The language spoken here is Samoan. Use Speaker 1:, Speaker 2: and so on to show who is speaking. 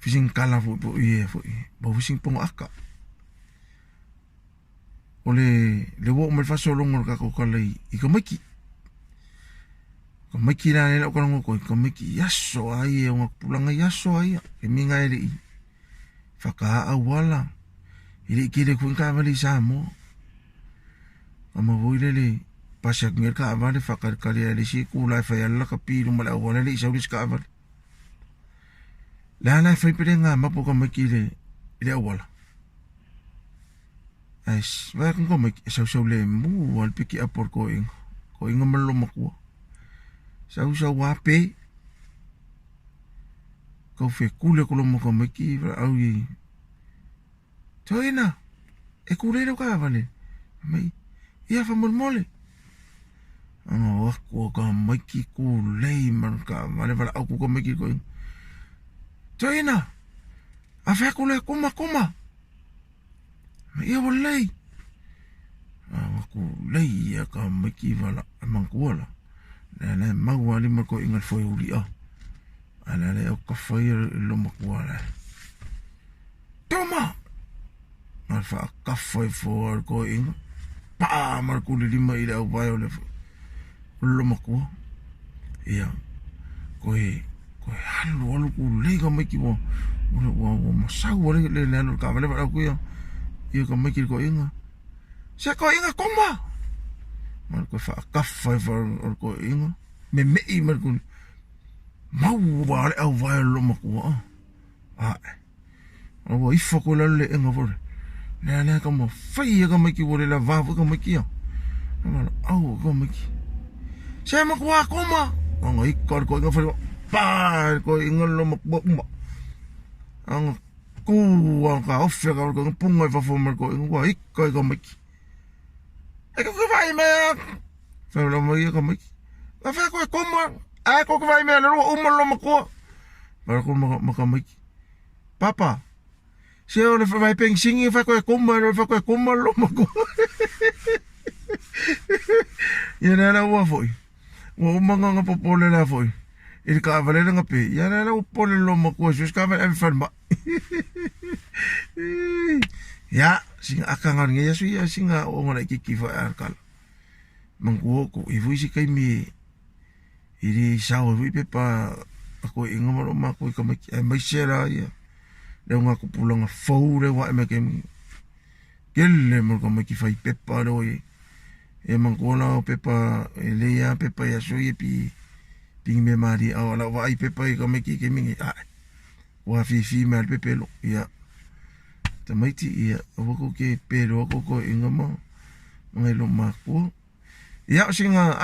Speaker 1: Fising kala foi po ie foi. Bo fising pongo aka. O le le ua oo mai le faasologa o le tatou tala i tamaiti. O tamaiti la lea o le a ou talanoa atu ai, o tamaiti i aso lava ia o ona tupulaga i aso lava ia. O taimi lena e le i faata auala, e le i tele atu foi ni taavale i Samoa. Tama foi lele pasi atu nei le taavale faatalitali lava i le isi itula e fai lava le lakapi i luma o le auala e le i sau le isi taavale. Le a la e fai pe le gamapu tamaiti i le auala? Ae vaai atu tamaiti e sausau lemu lava le pikiapu a le toeaina, toeaina ma le loomatua. Sausau lava pe tau fetuli atu loa ma tamaiti valaau i Toeaina, e tulei lau taavale. Fai mai, ia faamolemole. Ona o atu o tamaiti tulei ma le taavale valaau atu tamaiti i le toeaina. Toeaina, a fai atu loa e koma, koma. Ia ua lelei. Ua tulei ia tamaiti vala manatua la. Lea la e mau lava lima le toeaina i le foe ulia. A lea la e autafa ia i le loomatua la. Toma! Na le faatafa ifo lava le toeaina. Paa ma le tuli lima i le auvae o le loomatua. Ia, toe toe alu alu tulei tamaiti ua ua ua masau ai le le alu o le taavale valaau atu ia ia tamaiti i le toeaina. Se toeaina koma! Ma le toe faatafa ifo o le toeaina, memei ma le tuli. Maua le auvae o le loomatua. Ae. Ua ifo atu i lalo le eega foi lea. Lea lea taumafai e tamaiti ua le lavā foi tamaiti ia. Au tamaiti. Se matua koma. Anga ika le toeaina fale pa le toeaina le loomatua uma. Anga ku a ka ofe ka le toeaina punga i fafo ma le toeaina ua ika i tamaiti. E ko ke vai mea. Fai la mai ia tamaiti. A fai koe koma. A ko ke vai mea le lua uma le loomatua. Fai ko ma tamaiti. Papa, se o le vai pensingi fai koe koma, le fai koe koma lo mako. Ia le ala ua foi. Ua uma nga nga popole la foi. I le kaavale le ngape. Ia le ala ua popole lo mako e sues kaavale ave falemai. Ia, singa aka nga lenei aso ia singa o nga laitiiti foi a kala. Manatua ko i foi se taimi E le sao ai foi pepa a koeʻiga ma loo makou i tamaiti aemaise la ia le augatupulaga fou lea ua ae mai taimi tele mo le tamaiti fai pepa lea ua iai. E manatua la o pepa e lelei a pepa i aso ia pi pigi mea malie a o lau vaai pepa i tamaiti i taimi nei ae ua afifi mai le pepelo ia tamaiti ia aua tou te pelo atu koeʻiga ma nai loo matua. Ia o sina.